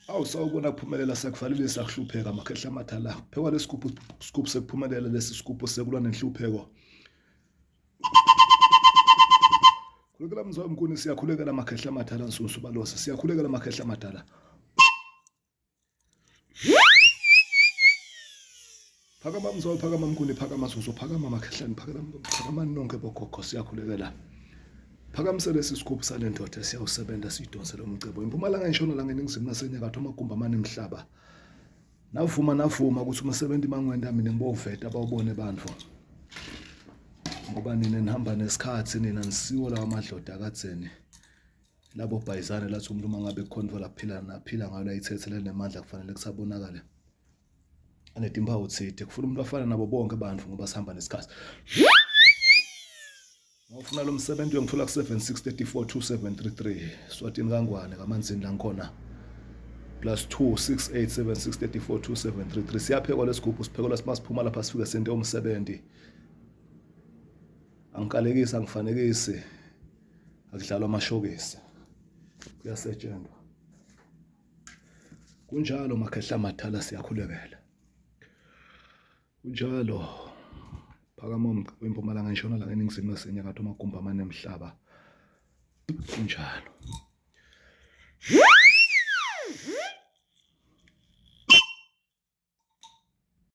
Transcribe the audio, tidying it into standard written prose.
Awu sawubona kuphumelela sakuvalile sakuhlupheka makhehla amathala. Phekwa lesigubhu sigubhu sekuphumelela lesi sigubhu sekulwa nenhlupheko. Khulekela mzwa mkhuni siyakhulekela makhehla amadala nsunsu balosa siyakhulekela makhehla amadala. Phakama mzwa phakama mkhuni phakama susu phakama makhehlani phakama phakama nonke bogogo siyakhulekela. Phakamise lesi sigubhu sale ndoda siyawusebenza sidonsele umcebo. Impumalanga entshonalanga ngeningizimu nasenyakatho amagumbi amane emhlaba. Navuma navuma ukuthi umsebenzi mangwenda mina ngiboveta bawubone bantu. Ngoba nina nihamba nesikhathi nina nisiwo lawa madloda akadzeni. Labo bhayizane lathi umuntu uma ngabe kukhona laphila naphila ngayo layithethe lenemandla kufanele kusabonakale. Anetimpawu thide kufuna umuntu afana nabo bonke abantu ngoba sihamba nesikhathi. Ngofuna lo msebenzi uyongithola ku-76342733 Swatini kaNgwane kaManzini la ngikhona plus 26876342733 siyaphekwa lesigubhu siphekelwa simasiphuma lapha sifike sente umsebenzi angikalekisi angifanekisi akudlalwa amashokisi kuyasetshenzwa kunjalo makhehla amadala siyakhulekela Kunjalo. Phakama wempumalanga entshonalanga eningizimu nasenyakatho amagumbi amane emhlaba. Kunjalo.